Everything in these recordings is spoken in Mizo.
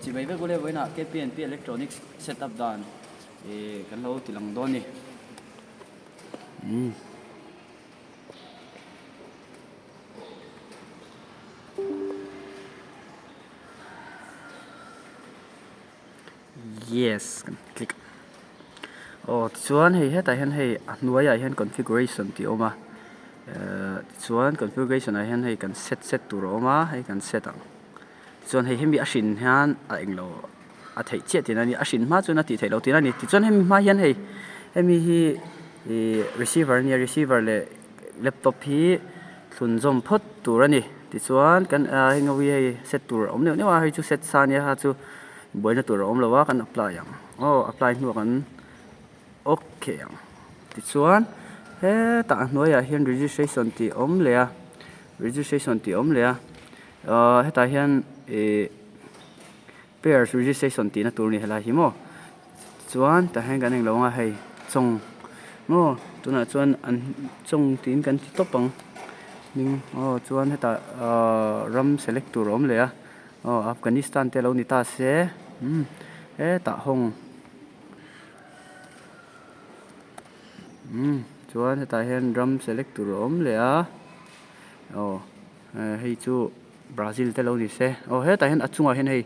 Chibai vek ule vawiinah KPNP Electronics set up dan ih kan lo ti lang dawn a ni. Umm. Yes kan click aw tichuan hei hetah hian hei a hnuaiah hian configuration tih a awm a ehh tichuan configuration ah hian hei kan set set tur a awm a hei kan set ang tichuan hei hemi a hrin hian a englo a theih chiah tihna a ni a hrin hma chuan a tih theih loh tihna a ni tichuan hemi hma hian hei hemi hi ihh receiver a nia receiver leh laptop hi thlun zawm phawt tur a ni tichuan kan ahh heng ho hi hei set tur a awm neuh neuh a hei chu set sa a nia kha chu buaina tur a awm lo a kan apply ang aw apply hnuah kan okay ang tichuan hetah a hnuaiah hian registration tih a awm leh a registration tih a awm leh a ahh hetah hian ihh pairs registration tihna tur a ni helai hi maw chuan tah hian kan englo ang a hei chawng maw tunah chuan an chawng tiin kan ti tawp ang aw chuan hetah ahh ram select tur a awm leh a. Aw Afghanistan te lo ni ta se umm hetah hawng umm chuan hetah hian ram select tur a awm leh a aw hei chu Brazil te lo ni se aw hetah hian a chungah hian hei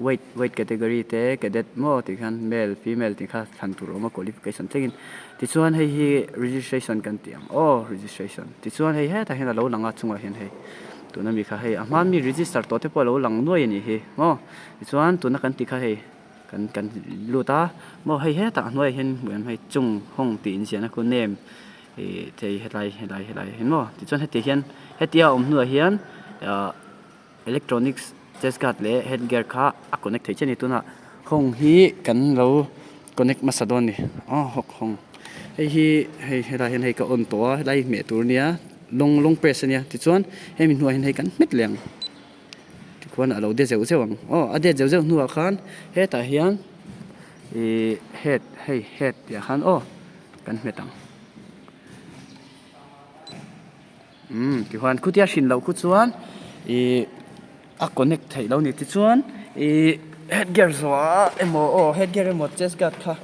weight weight category te cadet maw tih khan male female tih kha thlan tur a awm a qualification thlengin tichuan hei hi registration kan tih ang aw registration tichuan hei hetah hian a lo lang a chungah hian hei. Tuna mi kha hei a hma mi register tawh te pawh a lo lang nuai a nih hi maw tichuan tuna kan tih kha hei kan kan lut a maw hei hetah a hnuaiah hian hmuh em hei chung hawng tih inziahna khu name ih thei helai helai helai hian maw tichuan heti hian hetia a awm hnuah hian ah electronics chest guard leh head gear kha a connect thei chiah a ni tunah hawng hi kan lo connect hmasa dawn a ni aw hawk hawng hei hi hei helai hian hei ka on tawh a helai hi hmeh tur a nia. Lawng lawng press ania tichuan hemi hnuah hian hei kan hmet leh ang tikhuan a lo de zeuh zeuh ang aw a det zeuh zeuh hnuah khan hetah hian ihh head hei head tih ah khan aw kan hmet ang umm tihuan khutia hrin loh khu chuan ihh a connect theih lo a ni tichuan ihh head gear zawh emaw aw head gear emaw chest guard kha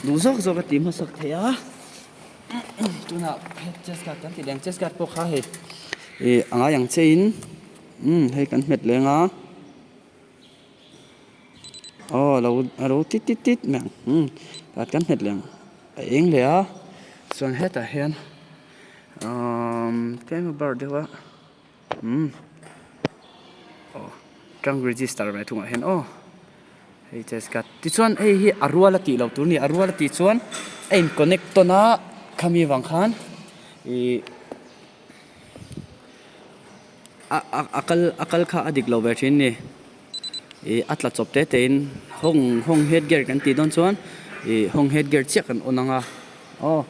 duh zawk zawk a tih hmasak theih a. Tunah he chest guard kan tih leh ang chest guard pawh kha hei ih a ngai ang che in umm hei kan hmet leng a aw a lo a lo tit tit tit mai ang umm tah kan hmet leh ang a eng leh a chuan hetah hian umm tlem a bar deuh a umm aw tang register ve thungah hian aw. Hei chest guard tichuan hei hi a rual a tih loh tur a ni a rual a tih chuan a in connect tawn a khami vang khan ih a a a kal a kal kha a dik lo ve thin a ni ih a tla chawp te te in hawng hawng head gear kan tih dawn chuan ih hawng head gear chiah kan on ang a aw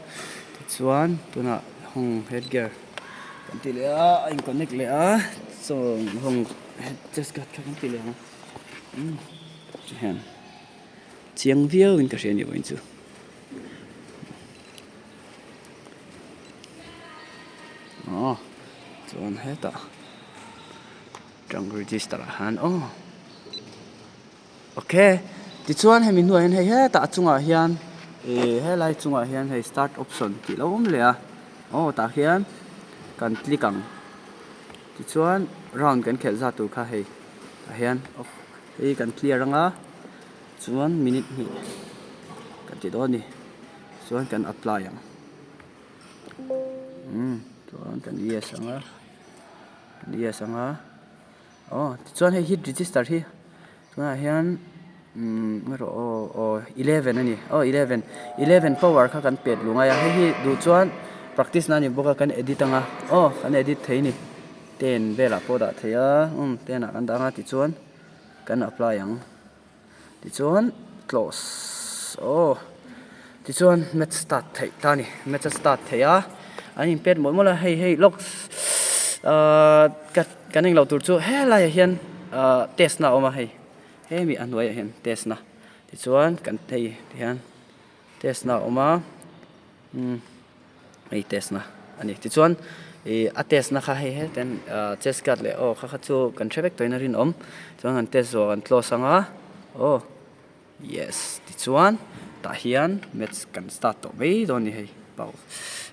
tichuan tunah hawng head gear kan ti leh a a in connect leh a chaw hawng chest guard kha kan ti leh ang. Hian chiang viau in ka hria ni vawiin chu. Aw chuan hetah tang register ah hian aw ok tichuan hemi hnuaiah hian hei hetah a chungah hian ih helai chungah hian hei start option tih lo awm leh a aw tah hian kan click ang. Tichuan round kan khelh zat tur kha hei tah hian hei kan clear anga chuan minute hnih kan ti dawn a ni chuan kan apply ang umm chuan kan yes anga kan yes anga aw tichuan hei hit register hi. Tunah hian umm erawh aw aw eleven a ni aw eleven eleven power kha kan pet luh ngai a hei hi duh chuan practice na a ni bawk a kan edit ang a aw kan edit thei a ni ten velah pawh dah thei a umm ten ah kan dah ang a tichuan kan apply ang tichuan close aw tichuan match start theih ta a ni match a start theih a an in pet mawlh mawlh a hei hei lawk ahh ka. Kan englo tur chu helaiah hian ahh test na a awm a hei hemi a hnuaiah hian test na tichuan kan hei tihian test na a awm a umm hei test na a ni tichuan ih a test na kha hei hetian ahh chest guard leh aw kha kha chu kan hre vek tawhin a rinawm chuan kan test zawh kan close ang a. Aw yes tichuan tah hian match kan start tawh mai dawn a ni hei pause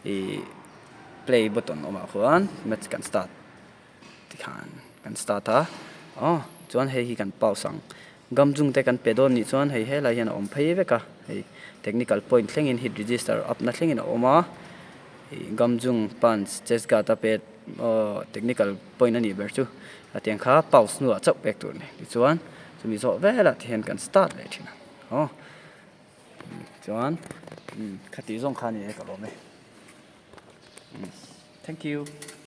ih play button awmah khuan match kan start tikhan kan start a aw chuan hei hi kan pause ang gam chung te kan pe dawn nih chuan hei helai hian a awm phei vek a hei technical point thlengin hit register up na thlengin a awm a ih gam chung punch chest guard a pet aw technical point a nih ber chu a tiang kha pause hnuah chauh pek tur a ni tichuan chumi zawh velah te hian kan start leh thin a aw chuan khati zawng kha a ni e ka lawm e thank you.